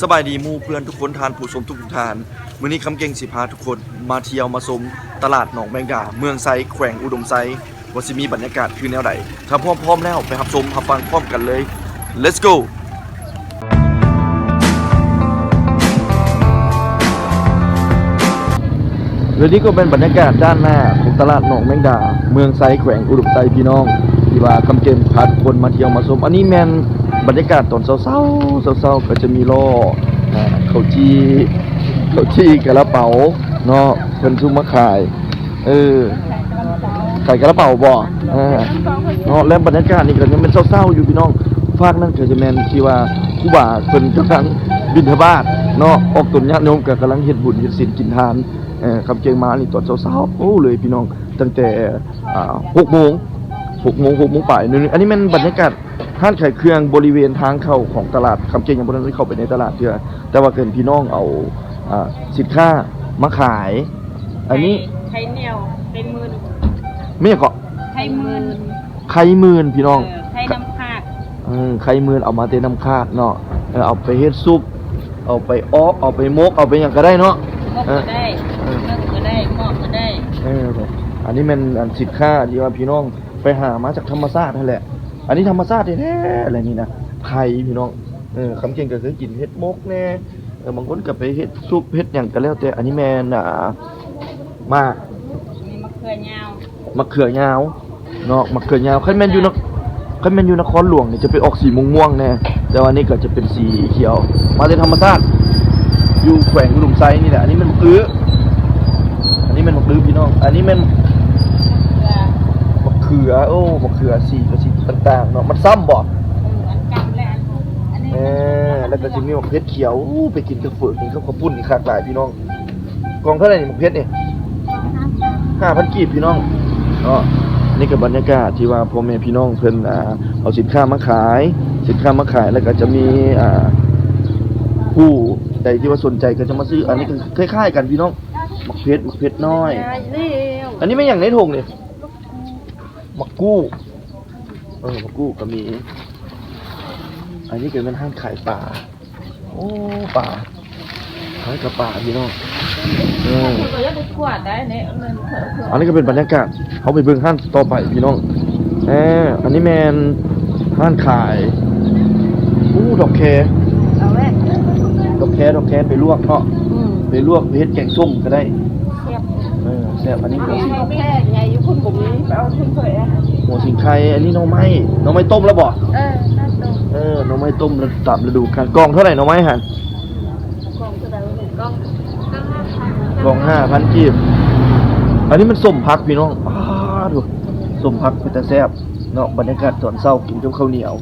ສະບາຍດີໝູ່ເພື່ອນທຸກຄົນ ທ່ານຜູ້ຊົມທຸກໆທ່ານ. ມື້ນີ້ຄຳເກັ່ງຊິພາທຸກຄົນມາທ່ຽວມາຊົມຕະຫຼາດໜອງແມງດາ ເມືອງໄຊ ແຂວງອຸດົມໄຊ ວ່າຊິມີບັນຍາກາດຄືແນວໃດ. ຖ້າພ້ອມ ພ້ອມແລ້ວ ໄປຮັບຊົມຮັບຟັງພ້ອມກັນເລີຍ. Let's go! ແລະນີ້ກໍແມ່ນບັນຍາກາດດ້ານໜ້າຂອງຕະຫຼາດໜອງແມງດາ ເມືອງໄຊ ແຂວງອຸດົມໄຊ ພີ່ນ້ອງ ທີ່ວ່າຄຳເກັ່ງພາທຸກຄົນມາທ່ຽວມາຊົມ. ອັນນີ້ແມ່ນບັນຍາກາດຕອນເຊົ້າໆ ເຊົ້າໆ ກໍຈະມີລໍ້ ເຂົ້າຈີ່ ເຂົ້າຈີ່ກະລາເປົາເນາະ ເພິ່ນຊຸມມາຂາຍ ເອີ ຂາຍກະລາເປົາບໍ່? ເອີ ເນາະ ແລະບັນຍາກາດນີ້ກໍຍັງແມ່ນເຊົ້າໆຢູ່ພີ່ນ້ອງ. ຟາກນັ້ນກໍຈະແມ່ນທີ່ວ່າຄູບາເພິ່ນກຳລັງບິນທະບາດເນາະ ອອກຕົນຍາດໂຍມກໍກຳລັງເຮັດບຸນເຮັດສິນກິນທານ. ເອີ ຄຳເກັ່ງມານີ້ຕອນເຊົ້າໆ ໂອ້ ເລີຍພີ່ນ້ອງ ຕັ້ງແຕ່ ອ່າ ຫົກໂມງ ຫົກໂມງ ຫົກໂມງປາຍໜຶ່ງ. ອັນນີ້ແມ່ນບັນຍາກາດຮ້ານຂາຍເຄື່ອງບໍລິເວນທາງເຂົ້າຂອງຕະຫຼາດ. ຄຳເກັ່ງຍັງບໍ່ທັນໄດ້ເຂົ້າໄປໃນຕະຫຼາດເທື່ອ ແຕ່ວ່າເຫັນພີ່ນ້ອງເອົາ ອ່າ ສິນຄ້າມາຂາຍ. ອັນນີ້ ໄຂ່ ໄຂ່ໜຽວ ໄຂ່ໝື່ນ ແມ່ນຫຍັງເກາະ? ໄຂ່ໝື່ນ ໄຂ່ໝື່ນ ພີ່ນ້ອງ ເອີ ໄຂ່ນ້ຳຂາດ ເອີ ໄຂ່ໝື່ນ ເອົາມາແຕ່ນ້ຳຂາດເນາະ. ເອີ ເອົາໄປເຮັດຊຸບ ເອົາໄປອອບ ເອົາໄປໝົກ ເອົາໄປຫຍັງກໍໄດ້ເນາະ. ໝົກກໍໄດ້ ເອີ ໜຶ້ງກໍໄດ້ ໝອກກໍໄດ້. ເອີ ອັນນີ້ແມ່ນອັນສິນຄ້າທີ່ວ່າພີ່ນ້ອງໄປຫາມາຈາກທຳມະຊາດຫັ້ນແຫຼະ. ອັນນີ້ທຳມະຊາດແທ້ໆ ແຫຼະນີ້ນະ ໄຂ່ພີ່ນ້ອງ. ເອີ ຄຳເກັ່ງກໍເຄີຍກິນເຮັດໝົກແດ່ ເອີ ບາງຄົນກໍໄປເຮັດຊຸບເຮັດຫຍັງກໍແລ້ວແຕ່. ອັນນີ້ແມ່ນ ອ່າ ໝາກ ນີ້ໝາກເຂືອຍາວ ໝາກເຂືອຍາວເນາະ ໝາກເຂືອຍາວ. ຄັນແມ່ນຢູ່ນະ ຄັນແມ່ນຢູ່ນະຄອນຫຼວງນີ້ຈະເປັນອອກສີມ່ວງໆແດ່ ແຕ່ວ່ານີ້ກໍຈະເປັນສີຂຽວ ມາແຕ່ທຳມະຊາດ ຢູ່ແຂວງອຸດົມໄຊນີ້ແຫຼະ. ອັນນີ້ແມ່ນໝາກອຶ ອັນນີ້ແມ່ນໝາກອຶພີ່ນ້ອງ. ອັນນີ້ແມ່ນໝາກເຂືອ ໂອ້ ໝາກເຂືອ ສີກໍສີຕ່າງໆເນາະ. ມັນຊ້ຳບໍ່? ເອີ ອັນກ້ຳແລະ ອັນ ອັນນີ້ ເອີ ແລ້ວກໍຊິມີໝາກເຜັດຂຽວ. ໂອ້ ໄປກິນກັບເຝີ ກິນກັບເຂົ້າປຸ້ນນີ້ຄັກຫຼາຍພີ່ນ້ອງ. ກ່ອງເທົ່າໃດນີ້ໝາກເຜັດນີ້? ຫ້າພັນກີບພີ່ນ້ອງເນາະ. ນີ້ກໍບັນຍາກາດທີ່ວ່າພໍ່ແມ່ພີ່ນ້ອງເພິ່ນ ອ່າ ເອົາສິນຄ້າມາຂາຍ ສິນຄ້າມາຂາຍ ແລ້ວກໍຈະມີ ອ່າ ຜູ້ໃດທີ່ວ່າສົນໃຈກໍຈະມາຊື້. ອັນນີ້ກໍຄ້າຍໆກັນພີ່ນ້ອງ ໝາກເຜັດ ໝາກເຜັດນ້ອຍ. ອັນນີ້ແມ່ນຫຍັງໃນຖົງນີ້? ໝາກກູດ ເອີ ໝາກກູດກໍມີ. ອັນນີ້ກໍແມ່ນຮ້ານຂາຍປາ. ໂອ້ ປາ ຂາຍກັບປາພີ່ນ້ອງ. ເອີ ອັນນີ້ກໍເປັນບັນຍາກາດ ເຮົາໄປເບິ່ງຮ້ານຕໍ່ໄປພີ່ນ້ອງ. ເອີ ອັນນີ້ແມ່ນຮ້ານຂາຍ ໂອ້ ດອກແຄ ດອກແຄ ດອກແຄໄປລວກເນາະ. ອືມ ໄປລວກ ໄປເຮັດແກງສົ້ມກໍໄດ້. ແຊບ ເອີ ແຊບ. ອັນນີ້ຫົວສິງ ແຄໃຫຍ່ຢູ່ພຸ້ນບໍ່ມີ ໄປເອົາທຶນເຂົາເອງ. ຫົວສິງໄຄ ອັນນີ້ໜໍ່ໄມ້ ໜໍ່ໄມ້ຕົ້ມແລ້ວບໍ່? ເອີ ໜໍ່ໄມ້ຕົ້ມ ເອີ ໜໍ່ໄມ້ຕົ້ມຕາມລະດູການ. ກ່ອງເທົ່າໃດໜໍ່ໄມ້ຫັ້ນ? ກ່ອງເທົ່າໃດ? ກ່ອງ ກ່ອງຫ້າພັນ ກ່ອງຫ້າພັນກີບ. ອັນນີ້ມັນສົ້ມຜັກພີ່ນ້ອງ ປາດໂທ້ ສົ້ມຜັກເປັນຕາແຊບເນາະ. ບັນຍາກາດຕອນເຊົ້າກິນກັບເຂົ້າໜຽວ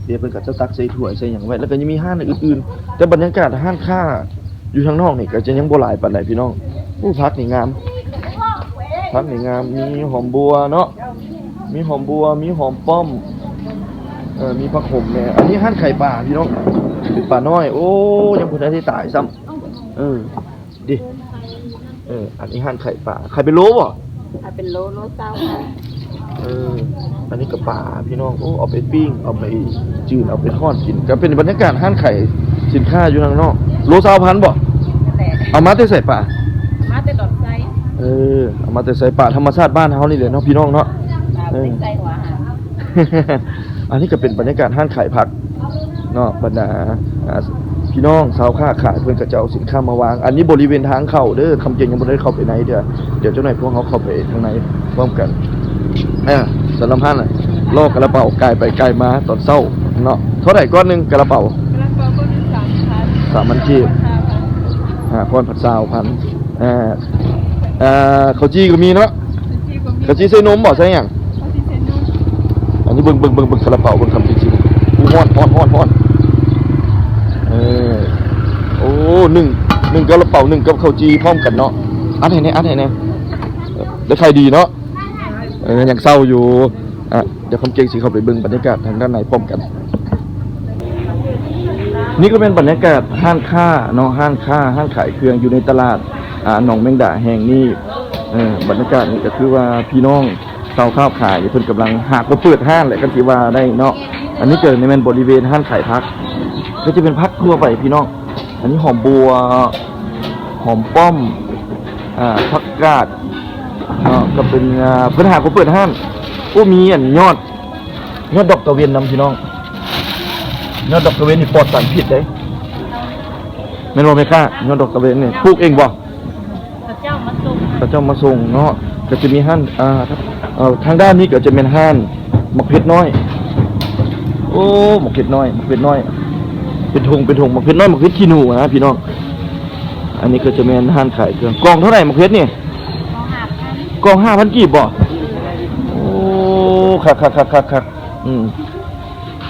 ດຽວເພິ່ນກໍຈະຕັກໃສ່ຖ້ວຍໃສ່ຫຍັງໄວ້ ແລ້ວກໍຍັງມີຮ້ານອື່ນໆ ແຕ່ບັນຍາກາດຮ້ານຄ້າ ຢູ່ທາງນອກນີ້ກໍຈະຍັງບໍ່ຫຼາຍປານໃດພີ່ນ້ອງ. ໂອ້ ຜັກນີ້ງາມ ຜັກນີ້ງາມ ມີຫອມບົວເນາະ ມີຫອມບົວ ມີຫອມປ້ອມ ເອີ ມີຜັກຂົມແດ່. ອັນນີ້ຮ້ານຂາຍປາພີ່ນ້ອງ ເປັນປານ້ອຍ. ໂອ້ ຍັງບໍ່ທັນໄດ້ຕາຍຊ້ຳ. ເອີ ດິ ເອີ ອັນນີ້ຮ້ານຂາຍປາ ຂາຍເປັນໂລບໍ່? ຂາຍເປັນໂລ ໂລຊາວ. ເອີ ອັນນີ້ກໍປາພີ່ນ້ອງ ໂອ້ ເອົາໄປປີ້ງ ເອົາໄປຈືນ ເອົາໄປທອດກິນ ກໍເປັນບັນຍາກາດຮ້ານຂາຍສິນຄ້າຢູ່ທາງນອກ. ໂລຊາວພັນບໍ່? ນັ້ນແຫຼະ. ເອົາມາແຕ່ໃສປາ? ມາແຕ່ດອນໄຊ. ເອີ ເອົາມາແຕ່ໃສ ປາທຳມະຊາດບ້ານເຮົານີ້ແຫຼະເນາະ ພີ່ນ້ອງເນາະ. ເອີ ອັນນີ້ກໍເປັນບັນຍາກາດຮ້ານຂາຍຜັກເນາະ ບັນດາ ອ່າ ພີ່ນ້ອງຊາວຄ້າຂາຍ ເພິ່ນກໍຈະເອົາສິນຄ້າມາວາງ. ອັນນີ້ບໍລິເວນທາງເຂົ້າເດີ ຄຳເກັ່ງຍັງບໍ່ໄດ້ເຂົ້າໄປໃນເທື່ອ ດຽວຈັກໜ້ອຍພວກເຮົາເຂົ້າໄປທາງໃນພ້ອມກັນ. ອ່າ ສຳລັບຮ້ານ ລໍ້ກະລາເປົາ ກາຍໄປກາຍມາຕອນເຊົ້າເນາະ. ເທົ່າໃດກ້ອນໜຶ່ງກະລາເປົາ? ກະລາເປົາກ້ອນໜຶ່ງສາມພັນ ສາມພັນກີບ ຫ້າພັນ ຫ້າພັນ ຊາວພັນ. ອ່າ ອ່າ ເຂົ້າຈີ່ກໍມີເນາະ. ເຂົ້າຈີ່ກໍມີ ເຂົ້າຈີ່ໃສ່ນົມບໍ່ ໃສ່ຫຍັງ? ເຂົ້າຈີ່ໃສ່ນົມ. ອັນນີ້ເບິ່ງ ເບິ່ງ ເບິ່ງ ເບິ່ງກະລາເປົາ ເບິ່ງຄຳເກັ່ງຊິ ໂອ້ ຮ້ອນ ຮ້ອນ ຮ້ອນ ຮ້ອນ. ເອີ ໂອ້ ໜຶ້ງ ໜຶ້ງກະລາເປົາ ໜຶ້ງກັບເຂົ້າຈີ່ພ້ອມກັນເນາະ. ອັດໃຫ້ແດ່ ອັດໃຫ້ແດ່. ໄດ້ຂາຍດີເນາະ. ເອີ ຍັງເຊົ້າຢູ່. ອ່ະ ດຽວຄຳເກັ່ງຊິເຂົ້າໄປເບິ່ງບັນຍາກາດທາງດ້ານໃນພ້ອມກັນ. ນີ້ກໍແມ່ນບັນຍາກາດຮ້ານຄ້າເນາະ ຮ້ານຄ້າ ຮ້ານຂາຍເຄື່ອງຢູ່ໃນຕະຫຼາດ ອ່າ ໜອງແມງດາແຫ່ງນີ້. ເອີ ບັນຍາກາດນີ້ກໍຄືວ່າພີ່ນ້ອງຊາວຄ້າຂາຍເພິ່ນກຳລັງຫາກໍເປີດຮ້ານແຫຼະ ຄັນຊິວ່າໄດ້ເນາະ. ອັນນີ້ກໍແມ່ນບໍລິເວນຮ້ານຂາຍຜັກ ກໍຈະເປັນຜັກທົ່ວໄປພີ່ນ້ອງ. ອັນນີ້ຫອມບົວ ຫອມປ້ອມ ອ່າ ຜັກກາດເນາະ ກໍເປັນ ອ່າ ເພິ່ນຫາກໍເປີດຮ້ານ. ໂອ້ ມີອັນຍອດ ຍອດດອກຕາເວັນນຳພີ່ນ້ອງ. ຍອດດອກຕາເວັນນີ້ປອດສານພິດເດ້ ແມ່ນບໍ່ແມ່ຄ້າ? ຍອດດອກຕາເວັນນີ້ປູກເອງບໍ່? ເຂົາເຈົ້າມາສົ່ງ ເຂົາເຈົ້າມາສົ່ງເນາະ. ກໍຈະມີຮ້ານ ອ່າ ເອີ ທາງດ້ານນີ້ກໍຈະແມ່ນຮ້ານໝາກເຜັດນ້ອຍ. ໂອ້ ໝາກເຜັດນ້ອຍ ໝາກເຜັດນ້ອຍ ເປັນຖົງ ເປັນຖົງ ໝາກເຜັດນ້ອຍ ໝາກເຜັດຂີ້ໜູນະພີ່ນ້ອງ. ອັນນີ້ກໍຈະແມ່ນຮ້ານຂາຍເຄື່ອງ. ກ່ອງເທົ່າໃດໝາກເຜັດນີ້? ກ່ອງຫ້າພັນ ກີບບໍ? ໂອ້ ຄັກໆໆໆ. ອືມ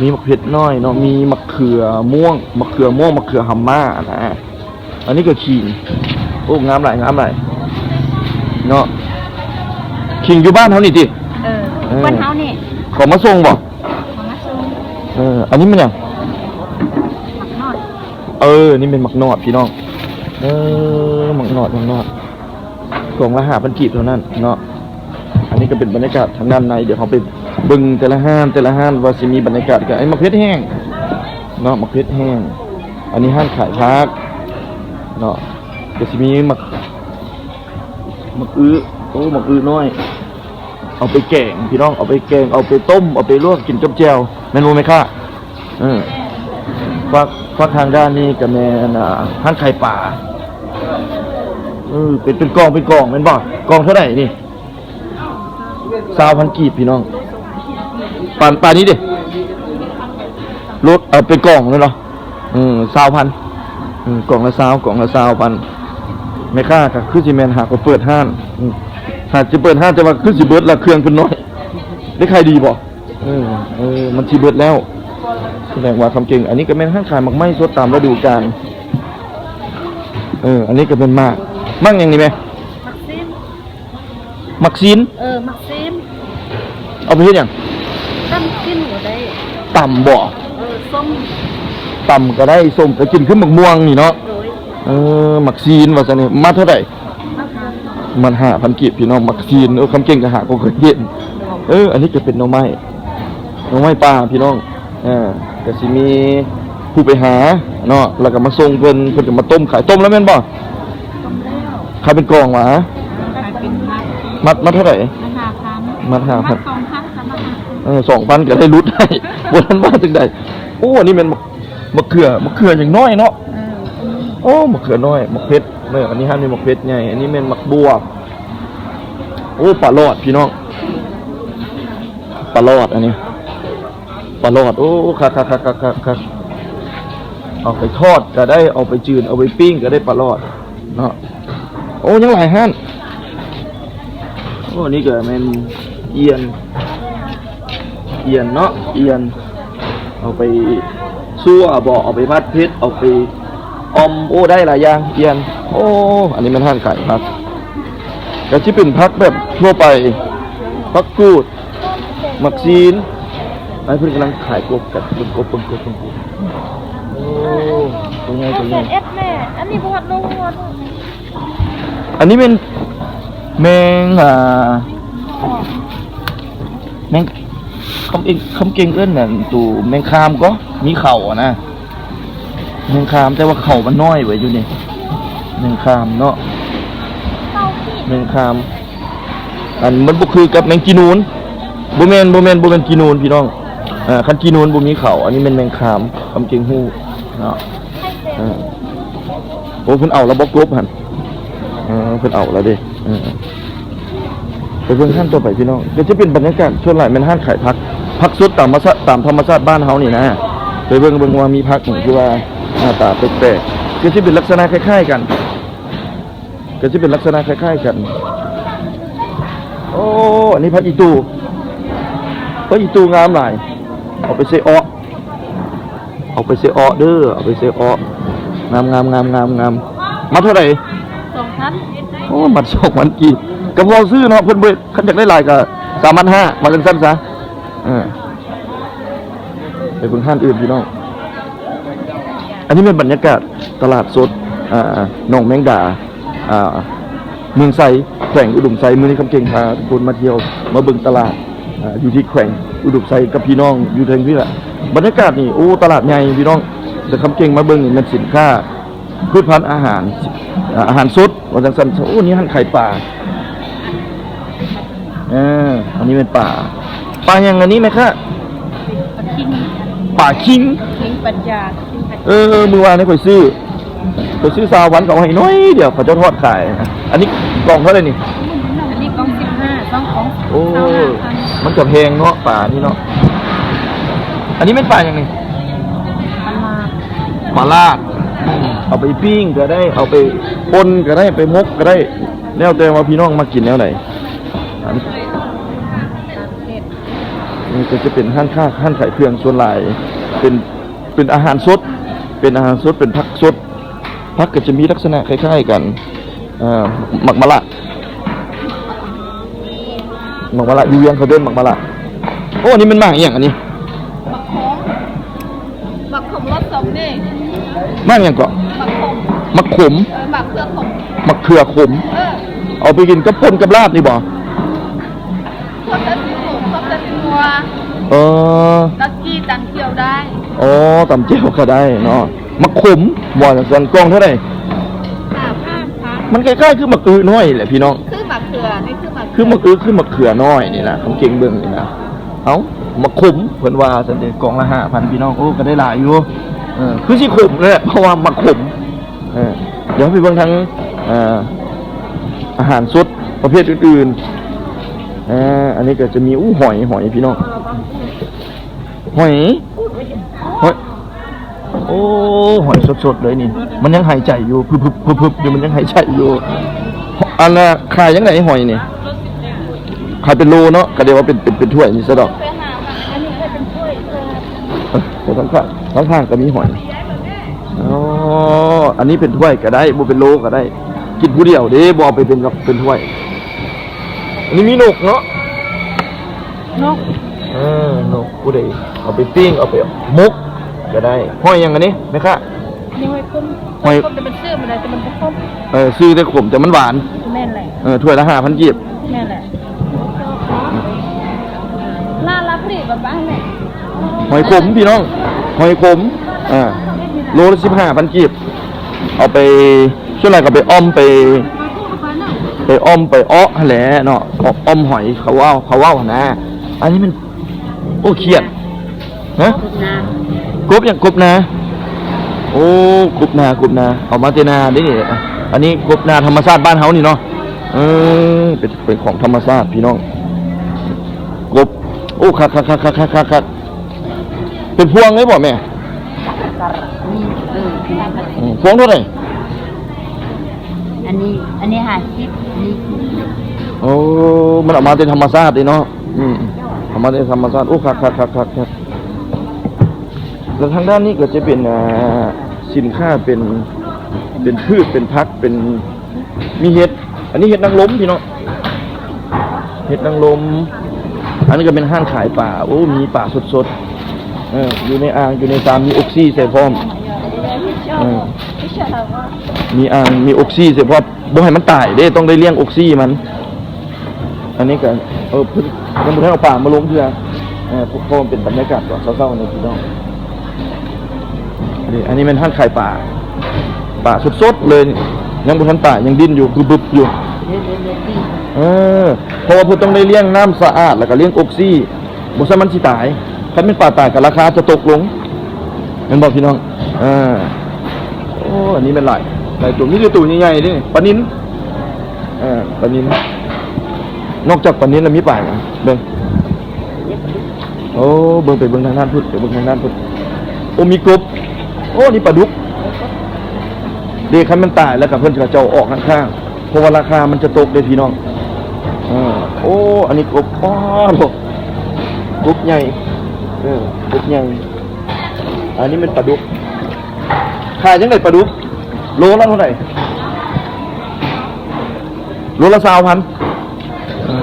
ມີໝາກເຜັດນ້ອຍເນາະ ມີໝາກເຂືອມ່ວງ ໝາກເຂືອມ່ວງ ໝາກເຂືອຫຳມ້ານະ. ອັນນີ້ກໍຂີງ. ໂອ້ ງາມຫຼາຍ ງາມຫຼາຍເນາະ. ຂີງຢູ່ບ້ານເຮົານີ້ຕິ? ເອີ ເອີ ບ້ານເຮົານີ້. ເຂົາມາສົ່ງບໍ? ເຂົາມາສົ່ງ. ເອີ ອັນນີ້ແມ່ນຫຍັງ? ໝາກນອດ. ເອີ ນີ້ແມ່ນໝາກນອດພີ່ນ້ອງ. ເອີ ໝາກນອດ ໝາກນອດ. ກ່ອງລະຫ້າພັນກີບເທົ່ານັ້ນເນາະ. ອັນນີ້ກໍເປັນບັນຍາກາດທາງດ້ານໃນ. ດຽວເຮົາໄປເບິ່ງແຕ່ລະຮ້ານ ແຕ່ລະຮ້ານວ່າຊິມີບັນຍາກາດ. ກໍໄອ້ໝາກເຜັດແຫ້ງເນາະ ໝາກເຜັດແຫ້ງ. ອັນນີ້ຮ້ານຂາຍຜັກເນາະ. ກໍຊິມີໝາກ ໝາກອຶ ໂອ້ ໝາກອຶນ້ອຍ ເອົາໄປແກງພີ່ນ້ອງ ເອົາໄປແກງ ເອົາໄປຕົ້ມ ເອົາໄປລວກກິນກັບແຈ່ວ ແມ່ນບໍ່ແມ່ຄ້າ? ເອີ ພາກ ພາກທາງດ້ານນີ້ກໍແມ່ນ ອ່າ ຮ້ານຂາຍປາ. ເອີ ເປັນ ເປັນກ່ອງ ເປັນກ່ອງແມ່ນບໍ່? ກ່ອງເທົ່າໃດນີ້? ຊາວພັນກີບພີ່ນ້ອງ. ປານ ປານນີ້ເດ້? ໂລ ເອີ ເປັນກ່ອງເລີຍເນາະ. ເອີ ຊາວພັນ ເອີ ກ່ອງລະຊາວ ກ່ອງລະຊາວພັນ. ແມ່ຄ້າກໍຄືຊິແມ່ນຫາກໍເປີດຮ້ານ ອື ຫາຊິເປີດຮ້ານ ແຕ່ວ່າຄືຊິເບິດລະ ເຄື່ອງເພິ່ນນ້ອຍ. ໄດ້ຂາຍດີບໍ່? ເອີ ເອີ ມັນຊິເບິດແລ້ວ ສະແດງວ່າຄຳເກັ່ງ. ອັນນີ້ກໍແມ່ນຮ້ານຂາຍໝາກໄມ້ສົດຕາມລະດູການ. ເອີ ອັນນີ້ກໍເປັນໝາກ ໝາກຫຍັງນີ້ແມ່? ໝາກຊີນ. ໝາກຊີນ? ເອີ ໝາກຊີນ. ເອົາໄປເຮັດຫຍັງ? ຕຳກິນກໍໄດ້. ຕຳບໍ? ເອີ ສົ້ມ. ຕຳກໍໄດ້ ສົ້ມກໍກິນຄືໝາກມ່ວງນີ້ເນາະ. ໂດຍ. ເອີ ໝາກຊີນວ່າຊັ້ນນີ້. ມັດເທົ່າໃດ? ມັດຫ້າ ມັດຫ້າພັນກີບພີ່ນ້ອງ ໝາກຊີນ. ເອີ ຄຳເກັ່ງກໍຫາບໍ່ເຄີຍເຫັນ. ເອີ ອັນນີ້ກໍເປັນໜໍ່ໄມ້ ໜໍ່ໄມ້ປ່າພີ່ນ້ອງ. ເອີ ກໍຊິມີຜູ້ໄປຫາເນາະ ແລ້ວກໍມາສົ່ງເພິ່ນ ເພິ່ນກໍມາຕົ້ມຂາຍ. ຕົ້ມແລ້ວແມ່ນບໍ່? ຂາຍເປັນກ່ອງຫວາ? ຂາຍເປັນມັດ. ມັດ ມັດເທົ່າໃດ? ມັດຫ້າພັນ. ມັດຫ້າພັນ. ມັດສອງພັນກໍມັດຫ້າພັນ. ເອີ ສອງພັນກໍໄດ້ຫຼຸດໃຫ້ ບໍ່ທັນວ່າຈັ່ງໃດ. ໂອ້ ອັນນີ້ແມ່ນໝາກ ໝາກເຂືອ ໝາກເຂືອຍັງນ້ອຍເນາະ. ເອີ ໂອ້ ໝາກເຂືອນ້ອຍ ໝາກເຜັດເນາະ. ອັນນີ້ຫັ້ນມີໝາກເຜັດໃຫຍ່ ອັນນີ້ແມ່ນໝາກບົວ. ໂອ້ ປາຫຼອດພີ່ນ້ອງ ປາຫຼອດ ອັນນີ້ປາຫຼອດ. ໂອ້ ຄັກໆໆໆໆ. ເອົາໄປທອດກໍໄດ້ ເອົາໄປຈືນ ເອົາໄປປີ້ງກໍໄດ້ປາຫຼອດເນາະ. ໂອ້ ຍັງຫຼາຍຮ້ານ. ໂອ້ ນີ້ກໍແມ່ນອຽນ ອຽນເນາະ ອຽນ ເອົາໄປຊົ່ວບໍ ເອົາໄປຜັດເຜັດ ເອົາໄປອ່ອມ. ໂອ້ ໄດ້ຫຼາຍຢ່າງ ອຽນ. ໂອ້ ອັນນີ້ແມ່ນຮ້ານຂາຍຜັກ ກໍຊິເປັນຜັກແບບທົ່ວໄປ ຜັກກູດ ໝາກຊີນ. ອັນນີ້ເພິ່ນກຳລັງຂາຍກົບກັນ ເບິ່ງກົບ ເບິ່ງກົບ ເບິ່ງກົບ. ໂອ້ ຕົວໃຫຍ່ ຕົວໃຫຍ່. ເອັດແມ່ ອັນນີ້ບໍ່ຮອດໂລ ບໍ່ຮອດໂລ. ອັນນີ້ແມ່ນແມງ ອ່າ ແມງ ຄຳເອງ ຄຳເກັ່ງເອີ້ນອັນໂຕແມງຄາມກໍມີເຂົ້ານະ ແມງຄາມ ແຕ່ວ່າເຂົ້າມັນນ້ອຍໄວ້ຢູ່ນີ້ ແມງຄາມເນາະ ແມງຄາມ. ອັນມັນບໍ່ຄືກັບແມງຈີນູນ. ບໍ່ແມ່ນ ບໍ່ແມ່ນ ບໍ່ແມ່ນຈີນູນພີ່ນ້ອງ. ອ່າ ຄັນຈີນູນບໍ່ມີເຂົ້າ. ອັນນີ້ແມ່ນແມງຄາມ ຄຳເກັ່ງຮູ້ເນາະ. ອ່າ ໂອ້ ເພິ່ນເອົາລະບໍ່ກົບຫັ້ນ. ເອີ ເພິ່ນເອົາລະເດ້. ເອີ ໄປເບິ່ງຮ້ານຕໍ່ໄປພີ່ນ້ອງ ກໍຈະເປັນບັນຍາກາດ ສ່ວນຫຼາຍແມ່ນຮ້ານຂາຍຜັກ ຜັກສົດຕາມມະຊາ ຕາມທຳມະຊາດບ້ານເຮົານີ້ນະ. ໄປເບິ່ງ ເບິ່ງວ່າມີຜັກຫຍັງທີ່ວ່າໜ້າຕາແປກໆ ກໍຊິເປັນລັກສະນະຄ້າຍໆກັນ ກໍຊິເປັນລັກສະນະຄ້າຍໆກັນ. ໂອ້ ອັນນີ້ຜັກອີຕູ່ ຜັກອີຕູ່ງາມຫຼາຍ ເອົາໄປໃສ່ເອາະ ເອົາໄປໃສ່ເອາະເດີ ເອົາໄປໃສ່ເອາະ. ງາມໆໆໆໆ. ມັດເທົ່າໃດ? ສອງພັນ. ໂອ້ ມັດສອງພັນກີບ ກໍພໍຊື້ເນາະ. ເພິ່ນບໍ່ ຄັນຢາກໄດ້ຫຼາຍກໍສາມພັນຫ້າ ວ່າຈັ່ງຊັ້ນຊະ. ເອີ ໄປເບິ່ງຮ້ານອື່ນພີ່ນ້ອງ. ອັນນີ້ແມ່ນບັນຍາກາດຕະຫຼາດສົດ ອ່າ ໜອງແມງດາ ອ່າ ເມືອງໄຊ ແຂວງອຸດົມໄຊ. ມື້ນີ້ຄຳເກັ່ງພາທຸກຄົນມາທ່ຽວ ມາເບິ່ງຕະຫຼາດ ອ່າ ຢູ່ທີ່ແຂວງອຸດົມໄຊກັບພີ່ນ້ອງຢູ່ເທິງພີ້ລະ. ບັນຍາກາດນີ້ ໂອ້ ຕະຫຼາດໃຫຍ່ພີ່ນ້ອງ ແຕ່ຄຳເກັ່ງມາເບິ່ງນີ້ແມ່ນສິນຄ້າ ພືດພັນອາຫານ ອາ ອາຫານສົດວ່າຈັ່ງຊັ້ນ. ໂອ້ ນີ້ຮ້ານຂາຍປາ. ເອີ ອັນນີ້ແມ່ນປາ ປາຫຍັງອັນນີ້ແມ່ຄ້າ? ປາຄິງ ປາຄິງ ຄິງປັດຢາ ຄິງປັດຢາ. ເອີ ມື້ວານນີ້ຂ້ອຍຊື້ ຂ້ອຍຊື້ຊາວພັນ ເຂົາໃຫ້ໜ້ອຍດຽວ ເຂົາເຈົ້າທອດຂາຍ. ອັນນີ້ກ່ອງເທົ່າໃດນີ້? ອັນນີ້ກ່ອງສິບຫ້າ ສອງກ່ອງ ໂອ້ ຊາວຫ້າພັນ. ມັນກະແພງເນາະ ປານີ້ເນາະ. ອັນນີ້ແມ່ນປາຫຍັງນີ້? ປາລາດ ປາລາດ. ອືມ ເອົາໄປປີ້ງກະໄດ້ ເອົາໄປປົ່ນກະໄດ້ ໄປໝົກກະໄດ້ ແລ້ວແຕ່ວ່າພີ່ນ້ອງມັກກິນແນວໃດ. ອັນນີ້ກະຈະເປັນຮ້ານຄ້າ ຮ້ານຂາຍເຄື່ອງ ສ່ວນຫຼາຍເປັນ ເປັນອາຫານສົດ ເປັນອາຫານສົດ ເປັນຜັກສົດ. ຜັກກະຈະມີລັກສະນະຄ້າຍໆກັນ ເອີ ໝາກມະລະ ໝາກມະລະ ຢູ່ວຽງເຂົາເອີ້ນໝາກມະລະ. ໂອ້ ອັນນີ້ແມ່ນໝາກອີ່ຫຍັງອັນນີ້? ໝາກຂອມ ໝາກຂອມລົດສົ້ມນີ້. ໝາກຫຍັງເກາະ? ໝາກຂອມ ໝາກຂມ ເອີ ໝາກເຂືອຂົມ ໝາກເຂືອຂົມ. ເອີ ເອົາໄປກິນກັບປົ່ນກັບລາບນີ້ບໍ່? ເອີ ລະຈີ່ຕຳແຈ່ວໄດ້. ອໍ ຕຳແຈ່ວກະໄດ້ເນາະ. ໝາກຂົມ ບໍ່ ສ່ວນກ່ອງເທົ່າໃດ? ຫ້າພັນ. ມັນຄ້າຍໆຄືໝາກອຶນ້ອຍແຫຼະພີ່ນ້ອງ ຄືໝາກເຂືອ ນີ້ຄືໝາກ ຄືໝາກອຶ ຄືໝາກເຂືອນ້ອຍນີ້ນະ ຄຳເກັ່ງເບິ່ງນີ້ນະ. ເອົ້າ ໝາກຂົມເພິ່ນວ່າຊັ້ນເດ ກ່ອງລະຫ້າພັນພີ່ນ້ອງ. ໂອ້ ກະໄດ້ຫຼາຍຢູ່ ເອີ ຄືຊິຂົມແຫຼະ ເພາະວ່າໝາກຂົມ. ເອີ ດຽວໄປເບິ່ງທາງ ເອີ ອາຫານສົດປະເພດອື່ນໆ. ເອີ ອັນນີ້ກະຈະມີ ໂອ້ ຫອຍ ຫອຍພີ່ນ້ອງ ຫອຍ ຫອຍ. ໂອ້ ຫອຍສົດໆເລີຍນີ້ ມັນຍັງຫາຍໃຈຢູ່ ພຶບໆໆຢູ່ ມັນຍັງຫາຍໃຈຢູ່. ອັນນະ ຂາຍຈັ່ງໃດຫອຍນີ້? ຂາຍເປັນໂລເນາະ ກະເດວ່າເປັນ ເປັນ ເປັນຖ້ວຍນີ້ຊະດອກ. ເອີ ທາງຂ້າງ ທາງຂ້າງກະມີຫອຍ. ອໍ ອັນນີ້ເປັນຖ້ວຍກະໄດ້ ບໍ່ເປັນໂລກະໄດ້ ກິນຜູ້ດຽວເດ້ ບໍ່ເອົາໄປເປັນ ເປັນຖ້ວຍ. ອັນນີ້ມີນົກເນາະ ນົກ ເອີ ນົກ ຜູ້ໃດເອົາໄປປີ້ງ ເອົາໄປໝົກກະໄດ້. ຫອຍຫຍັງອັນນີ້ແມ່ຄ້າ? ນີ້ຫອຍຂົມ ຫອຍ ຫອຍຂົມ ແຕ່ມັນຊື້ບໍ່ໄດ້ ແຕ່ມັນບໍ່ຂົມ. ເອີ ຊື້ແຕ່ຂົມ ແຕ່ມັນຫວານ. ແມ່ນແຫຼະ. ເອີ ຖ້ວຍລະຫ້າພັນກີບ. ແມ່ນແຫຼະ. ລາລາພຣີບາງແຫຼະ ຫອຍຂົມພີ່ນ້ອງ ຫອຍຂົມ ເອີ ໂລລະສິບຫ້າພັນກີບ. ເອົາໄປ ສ່ວນຫຼາຍກະໄປອ່ອມ ໄປ ໄປອ່ອມໄປເອາະຫັ້ນແຫຼະເນາະ ອ່ອມຫອຍ ເຂົາເວົ້າ ເຂົາເວົ້າຫັ້ນນະ. ອັນນີ້ມັນ ໂອ້ ຂຽດ ຮະ ກົບນາ ກົບຫຍັງ? ກົບນາ. ໂອ້ ກົບນາ ກົບນາ ເອົາມາແຕ່ນາເດ້ນີ້. ອັນນີ້ກົບນາທຳມະຊາດບ້ານເຮົານີ້ເນາະ. ເອີ ເປັນ ເປັນຂອງທຳມະຊາດພີ່ນ້ອງ ກົບ. ໂອ້ ຄັກໆໆໆໆ ເປັນພວງເລີຍບໍ່ແມ່? ອືມ ພວງເທົ່າໃດ? ອັນນີ້ ອັນນີ້ຫ້າສິບ ອັນນີ້. ໂອ້ ມັນເອົາມາແຕ່ທຳມະຊາດເດ້ເນາະ. ອືມ ເອົາມາແຕ່ທຳມະຊາດ. ໂອ້ ຄັກໆໆໆ. ແລ້ວທາງດ້ານນີ້ກະຈະເປັນ ອ່າ ສິນຄ້າ ເປັນ ເປັນພືດ ເປັນຜັກ ເປັນ ມີເຫັດ ອັນນີ້ເຫັດນາງລົມພີ່ນ້ອງ ເຫັດນາງລົມ. ອັນນີ້ກະເປັນຮ້ານຂາຍປາ. ໂອ້ ມີປາສົດໆ ເອີ ຢູ່ໃນອ່າງ ຢູ່ໃນຊາມ ມີອົກຊີໃສ່ພ້ອມ. ເອີ ມີອ່າງ ມີອົກຊີໃສ່ພ້ອມ ບໍ່ໃຫ້ມັນຕາຍເດ້ ຕ້ອງໄດ້ລ້ຽງອົກຊີມັນ. ອັນນີ້ກະ ເອີ ເພິ່ນຍັງບໍ່ທັນເອົາປາມາລົງເທື່ອ. ເອີ ເພາະມັນເປັນບັນຍາກາດຕອນເຊົ້າໆນີ້ພີ່ນ້ອງ. ນີ້ ອັນນີ້ແມ່ນຮ້ານຂາຍປາ ປາສົດໆເລີຍ ຍັງບໍ່ທັນຕາຍ ຍັງດີ້ນຢູ່ ບຶບໆຢູ່. ເອີ ເພາະວ່າເພິ່ນຕ້ອງໄດ້ລ້ຽງນ້ຳສະອາດ ແລ້ວກະລ້ຽງອົກຊີ ບໍ່ຊັ້ນມັນຊິຕາຍ. ຄັນແມ່ນປາຕາຍກະລາຄາຈະຕົກລົງ ແມ່ນບໍ່ພີ່ນ້ອງ? ເອີ ໂອ້ ອັນນີ້ແມ່ນຫຼາຍ ຫຼາຍໂຕ ມີແຕ່ໂຕໃຫຍ່ໆເດ້ ປານິນ. ເອີ ປານິນ ນອກຈາກປານິນແລ້ວມີປາຫຍັງ? ເບິ່ງ ໂອ້ ເບິ່ງ ໄປເບິ່ງທາງດ້ານພຸ້ນ ໄປເບິ່ງທາງດ້ານພຸ້ນ. ໂອ້ ມີກົບ. ໂອ້ ນີ້ປາດຸກເດ້. ຄັນມັນຕາຍແລ້ວກະເພິ່ນກະຈະເອົາອອກຂ້າງໆ ເພາະວ່າລາຄາມັນຈະຕົກເດ້ພີ່ນ້ອງ. ເອີ ໂອ້ ອັນນີ້ກົບ ປາໂທ້ ກົບໃຫຍ່ ເອີ ກົບໃຫຍ່. ອັນນີ້ແມ່ນປາດຸກ. ຂາຍຈັ່ງໃດປາດຸກ? ໂລລະເທົ່າໃດ? ໂລລະຊາວພັນ. ເອີ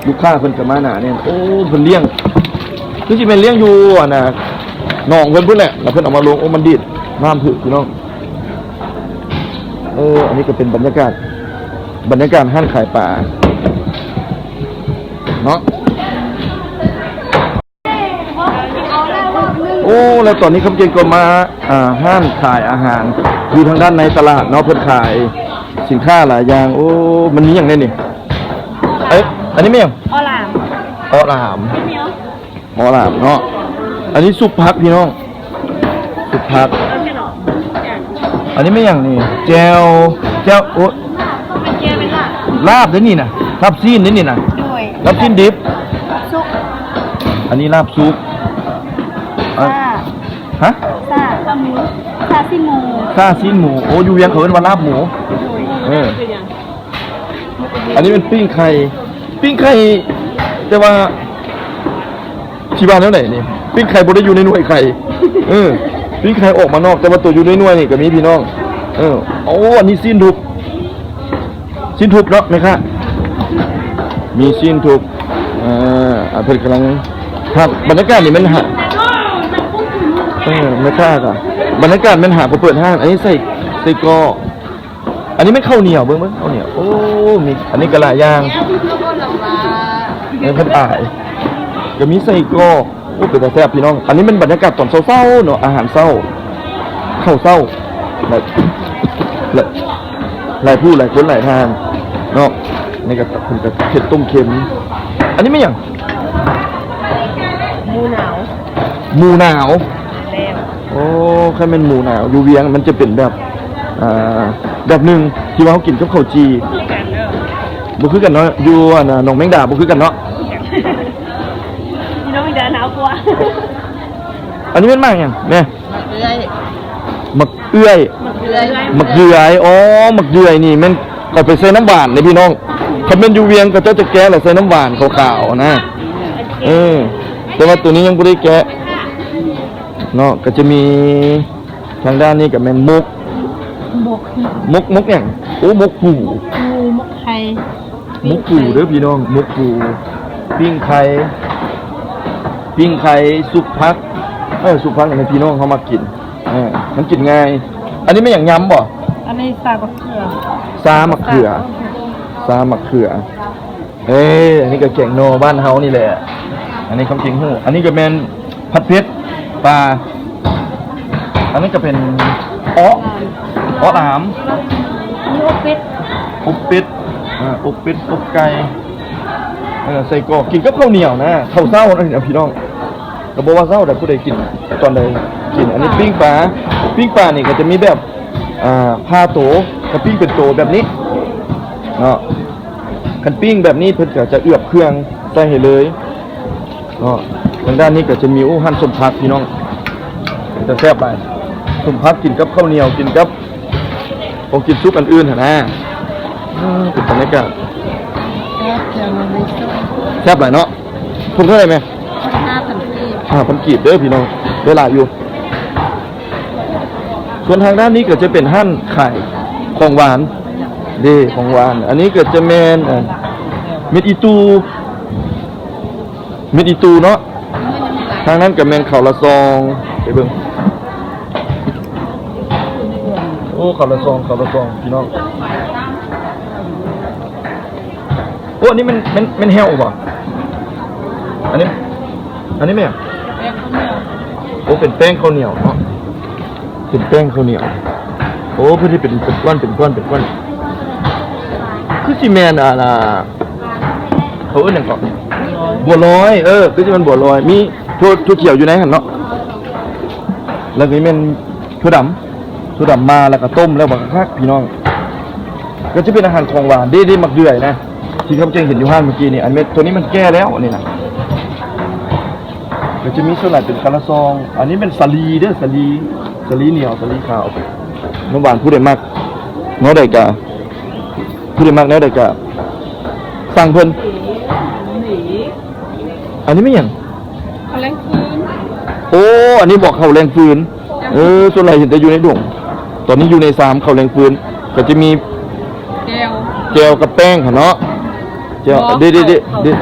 ລູກຄ້າເພິ່ນກະມາໜາແໜ້ນ. ໂອ້ ເພິ່ນລ້ຽງ ຄືຊິແມ່ນລ້ຽງຢູ່ ອັນນ່າ ໜອງເພິ່ນພຸ້ນແຫຼະ ແລ້ວເພິ່ນເອົາມາລົງ. ໂອ້ ມັນດີດນ້ຳຜຶກພີ່ນ້ອງ. ເອີ ອັນນີ້ກະເປັນບັນຍາກາດ ບັນຍາກາດຮ້ານຂາຍປາເນາະ. ໂອ້ ແລ້ວຕອນນີ້ຄຳເກັ່ງກໍມາ ອ່າ ຮ້ານຂາຍອາຫານຢູ່ທາງດ້ານໃນຕະຫຼາດເນາະ ເພິ່ນຂາຍສິນຄ້າຫຼາຍຢ່າງ. ໂອ້ ມັນມີຫຍັງແດ່ນີ້? ເອີ ອັນນີ້ແມ່ນຫຍັງ? ອໍຫຼາມ ອໍຫຼາມ ເຂົ້າໜຽວ ອໍຫຼາມເນາະ. ອັນນີ້ຊຸບຜັກພີ່ນ້ອງ ຊຸບຜັກ. ອັນນີ້ແມ່ນຫຍັງນີ້? ແຈ່ວ ແຈ່ວ ໂອ້ ແມ່ນແຈ່ວແມ່ນລາບ ລາບເດ້ນີ້ນະ ລາບຊີ້ນເດ້ນີ້ນະ. ໂດຍ ລາບຊີ້ນດິບ ລາບສຸກ. ອັນນີ້ລາບສຸກ ອ່າ ຊາ ຮະ? ຊາ ຊາຊີ້ນໝູ ຊາຊີ້ນໝູ. ໂອ້ ຢູ່ວຽງເຂົາເອີ້ນວ່າລາບໝູ. ໂດຍ ເອີ ອັນນີ້ແມ່ນປີ້ງໄຂ່ ປີ້ງໄຂ່ ແຕ່ວ່າຊິວ່າແນວໃດນີ້? ປີ້ງໄຂ່ບໍ່ໄດ້ຢູ່ໃນໜ່ວຍໄຂ່ ເອີ ປີ້ງໄຂ່ອອກມານອກ ແຕ່ວ່າໂຕຢູ່ໃນໜ່ວຍນີ້ກໍມີພີ່ນ້ອງ. ເອີ ໂອ້ ອັນນີ້ຊີ້ນທຸບ ຊີ້ນທຸບເນາະແມ່ຄ້າ ມີຊີ້ນທຸບ. ເອີ ເພິ່ນກຳລັງຮັບ ບັນຍາກາດນີ້ແມ່ນຫາ ເອີ ແມ່ຄ້າກໍ ບັນຍາກາດແມ່ນຫາບໍ່ເປີດຮ້ານ. ອັນນີ້ໃສ່ ໃສ່ກໍ ອັນນີ້ແມ່ນເຂົ້າໜຽວ ເບິ່ງ ເບິ່ງເຂົ້າໜຽວ. ໂອ້ ມີ ອັນນີ້ກໍຫຼາຍຢ່າງ ເອີ ເພິ່ນອາຍ ກໍມີໄສ້ກອກ. ໂອ້ ເປັນຕາແຊບພີ່ນ້ອງ. ອັນນີ້ແມ່ນບັນຍາກາດຕອນເຊົ້າໆເນາະ ອາຫານເຊົ້າ ເຂົ້າເຊົ້າ ຫຼາຍ ຫຼາຍ ຫຼາຍຜູ້ຫຼາຍຄົນຫຼາຍທ່ານເນາະ. ນີ້ກໍເພິ່ນກໍເຮັດຕົ້ມເຄັມ. ອັນນີ້ແມ່ນຫຍັງ? ໝູໜາວ ໝູໜາວ. ແມ່ນ ໂອ້ ຄັນແມ່ນໝູໜາວຢູ່ວຽງມັນຈະເປັນແບບ ອ່າ ແບບໜຶ່ງທີ່ວ່າເຮົາກິນກັບເຂົ້າຈີ່ ຄືກັນເດີ ບໍ່ຄືກັນເນາະ. ຢູ່ອັນນ່າ ໜອງແມງດາບໍ່ຄືກັນເນາະ ຢູ່ໜອງແມງດາໜາວກວ່າ. ອັນນີ້ແມ່ນໝາກຫຍັງແມ່? ໝາກເອື້ອຍ ໝາກເອື້ອຍ ໝາກເອື້ອຍ ໝາກເຮືອຍ. ອໍ ໝາກເດືອຍນີ້ແມ່ນເອົາໄປໃສ່ນ້ຳຫວານເດ້ພີ່ນ້ອງ. ຄັນແມ່ນຢູ່ວຽງເຂົາເຈົ້າຈະແກະແລ້ວໃສ່ນ້ຳຫວານຂາວໆນະ. ເອີ ແຕ່ວ່າໂຕນີ້ຍັງບໍ່ໄດ້ແກະເນາະ. ກໍຈະມີ ທາງດ້ານນີ້ກໍແມ່ນໝົກ ໝົກ ໝົກຫຍັງ? ໂອ້ ໝົກປູ ໝົກໄຂ່ ໝົກປູເດີພີ່ນ້ອງ ໝົກປູ ປີ້ງໄຂ່ ປີ້ງໄຂ່ ຊຸບຜັກ. ເອີ ຊຸບຜັກນີ້ພີ່ນ້ອງເຮົາມັກກິນ ເອີ ມັນກິນງ່າຍ. ອັນນີ້ແມ່ນຫຍັງ? ຍຳບໍ່? ອັນນີ້ຊາບັກເຂືອ ຊາບັກເຂືອ ຊາບັກເຂືອ. ເອີ ອັນນີ້ກໍແກງໜໍ່ບ້ານເຮົານີ້ແຫຼະ. ອັນນີ້ຄຳເກັ່ງຮູ້. ອັນນີ້ກໍແມ່ນຜັດເຜັດປາ. ອັນນີ້ກໍເປັນເອາະ ເອາະຫຼາມ. ອັນນີ້ອົບເປັດ ອົບເປັດ ອ່າ ອົບເປັດ ອົບໄກ່ ເອີ ໃສ່ກອກ ກິນກັບເຂົ້າໜຽວນະ ເຂົ້າເຊົ້ານັ້ນນະພີ່ນ້ອງ. ກໍບໍ່ວ່າເຊົ້າໃດ ຜູ້ໃດກິນຕອນໃດກິນ. ອັນນີ້ປີ້ງປາ ປີ້ງປານີ້ກໍຈະມີແບບ ອ່າ ຜ່າໂຕ ກໍປີ້ງເປັນໂຕແບບນີ້ເນາະ. ຄັນປີ້ງແບບນີ້ເພິ່ນກໍຈະເອືອບເຄື່ອງໃສ່ໃຫ້ເລີຍເນາະ. ທາງດ້ານນີ້ກໍຈະມີ ໂອ້ ຮ້ານສົ້ມຜັກພີ່ນ້ອງ ເປັນຕາແຊບຫຼາຍ. ສົ້ມຜັກກິນກັບເຂົ້າໜຽວ ກິນກັບຂອງກິນສຸກອັນອື່ນຫັ້ນນະ. ເອີ ເປັນບັນຍາກາດ ແຊບ ແຈ່ວໜໍ່ໄມ້ສົ້ມ ແຊບຫຼາຍເນາະ. ຖົງເທົ່າໃດແມ່? ຫ້າພັນກີບ ຫ້າພັນກີບເດີພີ່ນ້ອງ ໄດ້ຫຼາຍຢູ່. ສ່ວນທາງດ້ານນີ້ກໍຈະເປັນຮ້ານຂາຍຂອງຫວານເດ້ ຂອງຫວານ. ອັນນີ້ກໍຈະແມ່ນ ເອີ ເມັດອີຕູ ເມັດອີຕູເນາະ. ທາງນັ້ນກໍແມ່ນເຂົ້າລະຊອງ ໄປເບິ່ງ. ໂອ້ ເຂົ້າລະຊອງ ເຂົ້າລະຊອງ ພີ່ນ້ອງ. ໂອ້ ອັນນີ້ແມ່ນ ແມ່ນ ແມ່ນແຫ້ວບໍ່? ອັນນີ້ ອັນນີ້ແມ່ນຫຍັງ? ແປ້ງເຂົ້າໜຽວ ໂອ້ ເປັນແປ້ງເຂົ້າໜຽວເນາະ ເປັນແປ້ງເຂົ້າໜຽວ. ໂອ້ ເພິ່ນເຮັດເປັນ ເປັນກ້ອນ ເປັນກ້ອນ ເປັນກ້ອນ. ຄືຊິແມ່ນ ອ່າ ເຂົາເອີ້ນຫຍັງເກາະ? ບົວລອຍ ເອີ ຄືຊິແມ່ນບົວລອຍ. ມີຖົ່ວ ຖົ່ວຂຽວຢູ່ໃນຫັ້ນເນາະ ແລ້ວກໍແມ່ນຖົ່ວດຳ ຖົ່ວດຳໝ່າ ແລ້ວກໍຕົ້ມແລ້ວບັກຄັກໆ ພີ່ນ້ອງ. ກໍຈະເປັນອາຫານຂອງຫວານເດ້ ເດ້ ໝາກເດືອຍນະ ທີ່ຄຳເກັ່ງເຫັນຢູ່ຮ້ານມື້ກີ້ນີ້. ອັນເມັດໂຕນີ້ມັນແກ່ແລ້ວ ອັນນີ້ນະ. ກໍຈະມີສ່ວນຫຼາຍເປັນຄາລາຊອງ. ອັນນີ້ແມ່ນສາລີເດີ ສາລີ ສາລີໜຽວ ສາລີຂາວ ນ້ຳຫວານ. ຜູ້ໃດມັກແນວໃດກະ ຜູ້ໃດມັກແນວໃດກະສັ່ງເພິ່ນ. ອັນນີ້ແມ່ນຫຍັງ? ເຂົ້າແລງຟືນ. ໂອ້ ອັນນີ້ບໍ່ ເຂົ້າແລງຟືນ. ເອີ ສ່ວນຫຼາຍເຫັນແຕ່ຢູ່ໃນດົງ ຕອນນີ້ຢູ່ໃນຊາມ. ເຂົ້າແລງຟືນ ກໍຈະມີແຈ່ວ ແຈ່ວກັບແປ້ງຫັ້ນເນາະ. ແຈ່ວ ບໍ່ ເດ້ ເດ້ ເດ້ ເຂົ້າ ເດ້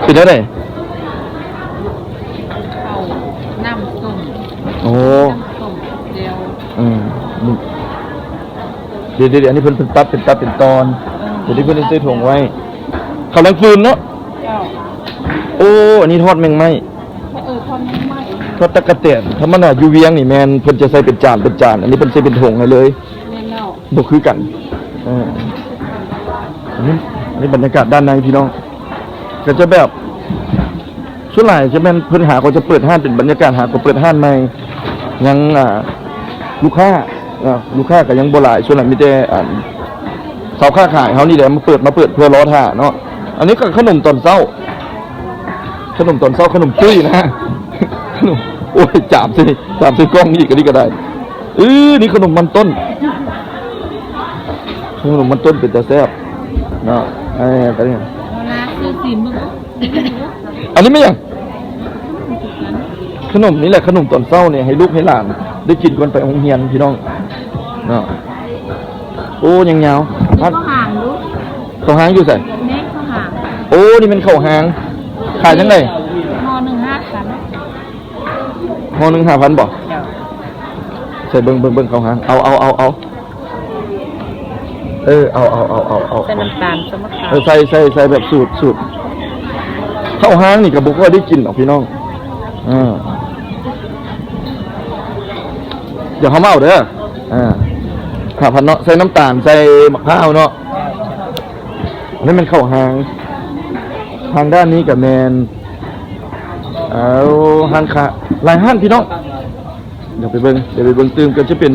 ເຂົ້າ ເປັນແນວໃດ? ເຂົ້ານ້ຳສົ້ມ. ໂອ້ ນ້ຳສົ້ມແຈ່ວ. ອືມ ເດ້ໆ ອັນນີ້ເພິ່ນ ເພິ່ນຕັດເປັນຕັບເປັນຕອນ. ເອີ ຕົວນີ້ເພິ່ນໄດ້ໃສ່ຖົງໄວ້. ເຂົ້າແລງຟືນເນາະ. ເຈົ້າ. ໂອ້ ອັນນີ້ທອດແມງໄມ້. ເອີ ທອດແມງໄມ້. ທອດຕັກກະແຕນ ທຳມະດາຢູ່ວຽງນີ້ແມ່ນເພິ່ນຈະໃສ່ເປັນຈານເປັນຈານ ອັນນີ້ເພິ່ນໃສ່ເປັນຖົງໃຫ້ເລີຍ ແມ່ນແລ້ວ ບໍ່ຄືກັນ. ເອີ ອັນນີ້ ອັນນີ້ບັນຍາກາດດ້ານໃນພີ່ນ້ອງ ກໍຈະແບບ ສ່ວນຫຼາຍຈະແມ່ນເພິ່ນຫາກໍຈະເປີດຮ້ານເປັນບັນຍາກາດ ຫາກໍເປີດຮ້ານໃໝ່ ຍັງ ອ່າ ລູກຄ້າ ອ່າ ລູກຄ້າກໍຍັງບໍ່ຫຼາຍ ສ່ວນຫຼາຍມີແຕ່ ອັນ ຊາວຄ້າຂາຍເຮົານີ້ແຫຼະມາເປີດ ມາເປີດເພື່ອລໍຖ້າເນາະ. ອັນນີ້ກໍຂະໜົມຕອນເຊົ້າ ຂະໜົມຕອນເຊົ້າ ຂະໜົມຕຸ້ຍນະ ຂະໜົມ ໂອ້ຍ ຈາມໃສ່ ຈາມໃສ່ກ້ອງອີກ ອັນນີ້ກໍໄດ້. ເອີ ນີ້ຂະໜົມມັນຕົ້ນ ຂະໜົມມັນຕົ້ນເປັນຕາແຊບເນາະ. ເອີ ອັນນີ້ ເອົາລະ ຊື້ຊີມເບິ່ງ ອັນນີ້ແມ່ນຫຍັງ? ຂະໜົມນີ້ແຫຼະ ຂະໜົມຕອນເຊົ້ານີ້ ໃຫ້ລູກໃຫ້ຫຼານໄດ້ກິນກ່ອນໄປໂຮງຮຽນພີ່ນ້ອງເນາະ. ໂອ້ ຍັງຍາວ ເຂົ້າຫາງລູກ ເຂົ້າຫາງຢູ່ໃສ? ນີ້ເຂົ້າຫາງ ໂອ້ ນີ້ແມ່ນເຂົ້າຫາງ ຂາຍຈັ່ງໃດ? ຫໍ່ໜຶ່ງຫ້າພັນ ຫໍ່ໜຶ່ງຫ້າພັນບໍ່? ເຈົ້າ ໃສ່ເບິ່ງ ເບິ່ງ ເບິ່ງເຂົ້າຫາງ ເອົາ ເອົາ ເອົາ ເອົາ ເອີ ເອົາ ເອົາ ເອົາ ເອົາ ເອົາ ໃສ່ນ້ຳຕານ ໃສ່ໝາກຂາມ ເອີ ໃສ່ ໃສ່ ໃສ່ແບບສູດ ສູດ ເຂົ້າຫ້າງນີ້ກໍບໍ່ຄ່ອຍໄດ້ກິນດອກພີ່ນ້ອງ. ເອີ ດຽວເຮົາມາເອົາເດີ ເອີ ຫ້າພັນເນາະ ໃສ່ນ້ຳຕານ ໃສ່ໝາກພ້າວເນາະ. ອັນນີ້ແມ່ນເຂົ້າຫ້າງ ທາງດ້ານນີ້ກໍແມ່ນ ເອົາ ຮ້ານຄ້າ ຫຼາຍຮ້ານພີ່ນ້ອງ. ດຽວໄປເບິ່ງ ດຽວໄປເບິ່ງຕື່ມ ກໍຈະເປັນ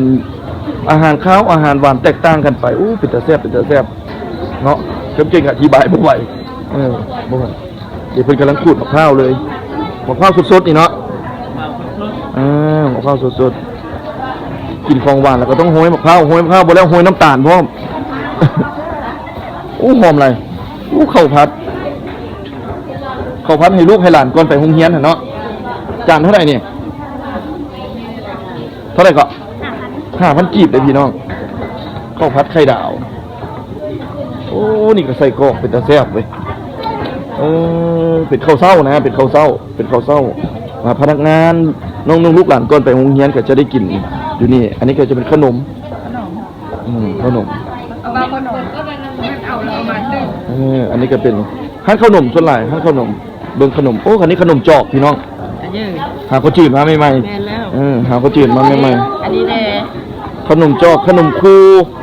ອາຫານຄາວ ອາຫານຫວານແຕກຕ່າງກັນໄປ. ໂອ້ ເປັນຕາແຊບ ເປັນຕາແຊບເນາະ ຄຳເກັ່ງອະທິບາຍບໍ່ໄຫວ. ເອີ ບໍ່ໄຫວ ດຽວເພິ່ນກຳລັງຂູດໝາກພ້າວເລີຍ ໝາກພ້າວສົດໆນີ້ເນາະ. ເອີ ໝາກພ້າວສົດໆ ກິນຂອງຫວານແລ້ວກໍຕ້ອງໂຮຍໝາກພ້າວ ໂຮຍໝາກພ້າວບໍ່ແລ້ວໂຮຍນ້ຳຕານພ້ອມ. ໂອ້ ຫອມຫຼາຍ. ໂອ້ ເຂົ້າຜັດ ເຂົ້າຜັດໃຫ້ລູກໃຫ້ຫຼານກ່ອນໄປໂຮງຮຽນຫັ້ນເນາະ. ຈານເທົ່າໃດນີ້? ເທົ່າໃດເກາະ? ຫ້າພັນ ຫ້າພັນກີບເດ້ພີ່ນ້ອງ ເຂົ້າຜັດໄຂ່ດາວ. ໂອ້ ນີ້ກໍໄສ້ກອກເປັນຕາແຊບເວີຍ. ເອີ ເປັນເຂົ້າເຊົ້ານະ ເປັນເຂົ້າເຊົ້າ ເປັນເຂົ້າເຊົ້າ ພະນັກງານ ນ້ອງໆລູກຫຼານກ່ອນໄປໂຮງຮຽນກໍຈະໄດ້ກິນຢູ່ນີ້. ອັນນີ້ກໍຈະເປັນຂະໜົມ ຂະໜົມ ອືມ ຂະໜົມ ເອົາມາຄົນຄົນກໍແມ່ນເອົາແລ້ວເອົາມາຕື່ມ. ເອີ ອັນນີ້ກໍເປັນຮ້ານເຂົ້າໜົມ ສ່ວນຫຼາຍຮ້ານເຂົ້າໜົມ. ເບິ່ງຂະໜົມ ໂອ້ ອັນນີ້ຂະໜົມຈອກພີ່ນ້ອງ ເອີ ຫາກໍຈືນມາໃໝ່ໆ. ແມ່ນແລ້ວ ເອີ ຫາກໍຈືນມາໃໝ່ໆ. ອັນນີ້ແດ່ ຂະໜົມຈອກ ຂະໜົມຄູ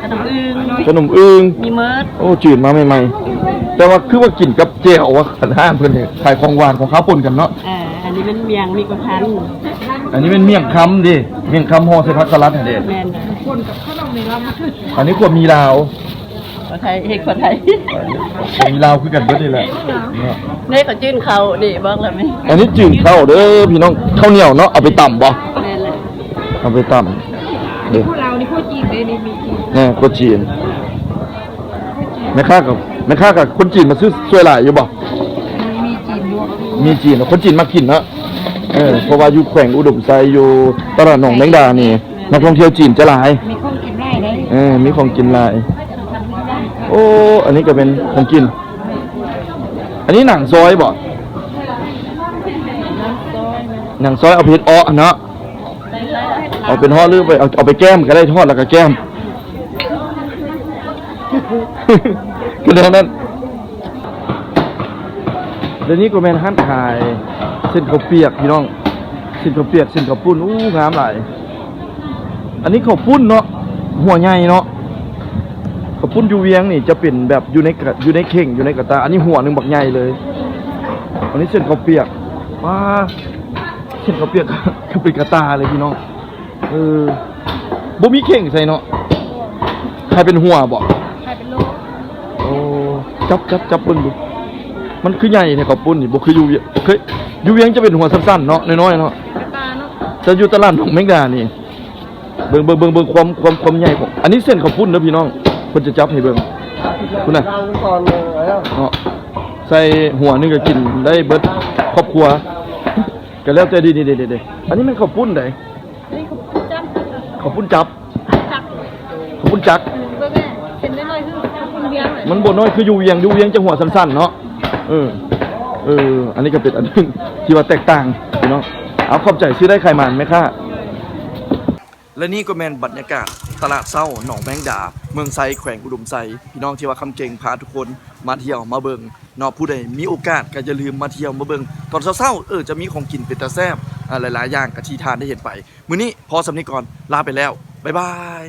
ຂະໜົມອຶ່ງ ຂະໜົມອຶ່ງ ມີໝົດ. ໂອ້ ຈືນມາໃໝ່ໆ ແຕ່ວ່າຄືວ່າກິນກັບແຈ່ວວ່າ ຄັນຮ້ານເພິ່ນນີ້ຂາຍຂອງຫວານຂອງຄາວປົນກັນເນາະ. ເອີ ອັນນີ້ແມ່ນໝ້ຽງ ມີກະພັນ ອັນນີ້ແມ່ນໝ້ຽງຄຳເດ້ ໝ້ຽງຄຳຫໍ່ໃສ່ຜັກສະຫຼັດຫັ້ນເດ້. ແມ່ນ ອັນນີ້ຂວດໝີ່ລາວ ຄົນໄທ ເຮັດຄົນໄທ ເອີ ຂວດໝີ່ລາວຄືກັນເບິດນີ້ແຫຼະເນາະ. ນີ້ກໍຈືນເຂົ້າ ນີ້ບອກແລ້ວແມ່ນ ອັນນີ້ຈືນເຂົ້າເດີພີ່ນ້ອງ ເຂົ້າໜຽວເນາະ ເອົາໄປຕຳບໍ່? ແມ່ນແຫຼະ ເອົາໄປຕຳເດ້. ພວກເຮົານີ້ຄົນຈີນເດ້ ນີ້ມີຈີນ ແມ່ຄົນຈີນ. ແມ່ຄ້າກໍ ແມ່ຄ້າກໍຄົນຈີນມາຊື້ຊ່ວຍຫຼາຍຢູ່ບໍ່? ມີຈີນຢູ່ ມີຈີນ ຄົນຈີນມັກກິນເນາະ. ເອີ ເພາະວ່າຢູ່ແຂວງອຸດົມໄຊ ຢູ່ຕະຫຼາດໜອງແມງດານີ້ ນັກທ່ອງທ່ຽວຈີນຈະຫຼາຍ ມີຂອງກິນຫຼາຍເດ້. ເອີ ມີຂອງກິນຫຼາຍ. ໂອ້ ອັນນີ້ກໍເປັນຂອງກິນ ອັນນີ້ໜັງຊອຍບໍ່? ໜັງຊອຍ ເອົາໄປເຮັດເອາະເນາະ ເອົາເປັນເອາະ ຫຼືໄປເອົາ ເອົາໄປແກ້ມກໍໄດ້ ທອດແລ້ວກໍແກ້ມ ກໍແນວນັ້ນ. ແລະນີ້ກໍແມ່ນຮ້ານຂາຍເສັ້ນເຂົ້າປຽກພີ່ນ້ອງ ເສັ້ນເຂົ້າປຽກ ເສັ້ນເຂົ້າປຸ້ນ. ໂອ້ ງາມຫຼາຍ. ອັນນີ້ເຂົ້າປຸ້ນເນາະ ຫົວໃຫຍ່ເນາະ. ເຂົ້າປຸ້ນຢູ່ວຽງນີ້ຈະເປັນແບບຢູ່ໃນກະ ຢູ່ໃນເຂ່ງ ຢູ່ໃນກະຕ່າ. ອັນນີ້ຫົວໜຶ່ງບັກໃຫຍ່ເລີຍ. ອັນນີ້ເສັ້ນເຂົ້າປຽກ ວ້າ ເສັ້ນເຂົ້າປຽກ ຄືເປັນກະຕ່າເລີຍພີ່ນ້ອງ. ເອີ ບໍ່ມີເຂ່ງໃສ່ເນາະ. ຂາຍເປັນຫົວບໍ່? ຂາຍເປັນໂລ. ໂອ້ ຈັບ ຈັບ ຈັບເບິ່ງດູ. ມັນຄືໃຫຍ່ແທ້ເຂົ້າປຸ້ນນີ້ ບໍ່ຄືຢູ່ວຽງ. ເຄີຍ ຢູ່ວຽງຈະເປັນຫົວສັ້ນໆເນາະ ນ້ອຍໆເນາະ. ແຕ່ຢູ່ຕະຫຼາດໜອງແມງດານີ້ ເບິ່ງ ເບິ່ງ ເບິ່ງ ເບິ່ງຄວາມ ຄວາມ ຄວາມໃຫຍ່ຂອງ ອັນນີ້ເສັ້ນເຂົ້າປຸ້ນເດີພີ່ນ້ອງ. ເພິ່ນຈະຈັບໃຫ້ເບິ່ງ ພຸ້ນນະ ເນາະ. ໃສ່ຫົວໜຶ່ງກໍກິນໄດ້ເບິດຄອບຄົວ ກໍແລ້ວແຕ່. ນີ້ ນີ້ ອັນນີ້ແມ່ນເຂົ້າປຸ້ນໃດ? ເຂົ້າປຸ້ນຈັບ ເຂົ້າປຸ້ນຈັກ ເບິ່ງແມ່ ເສັ້ນນ້ອຍໆ ຄືເຂົ້າປຸ້ນວຽງ. ມັນບໍ່ນ້ອຍຄືຢູ່ວຽງ ຢູ່ວຽງຈະຫົວສັ້ນໆເນາະ. ເອີ ເອີ ອັນນີ້ກໍເປັນອັນໜຶ່ງທີ່ວ່າແຕກຕ່າງເນາະ. ເອົາ ຂອບໃຈ ຊື້ໄດ້ຂາຍໝານແມ່ຄ້າ. ແລະນີ້ກໍແມ່ນບັນຍາກາດຕະຫຼາດເຊົ້າໜອງແມງດາ ເມືອງໄຊ ແຂວງອຸດົມໄຊ ພີ່ນ້ອງ ທີ່ວ່າຄຳເກັ່ງພາທຸກຄົນມາທ່ຽວມາເບິ່ງເນາະ. ຜູ້ໃດມີໂອກາດກໍຢ່າລືມມາທ່ຽວມາເບິ່ງຕອນເຊົ້າໆ ເອີ ຈະມີຂອງກິນເປັນຕາແຊບ. ອ ຫຼາຍໆຢ່າງກະທີ່ທ່ານໄດ້ເຫັນໄປ. ມື້ນີ້ພໍສ່ຳນີ້ກ່ອນ ລາໄປແລ້ວ ບາຍບາຍ.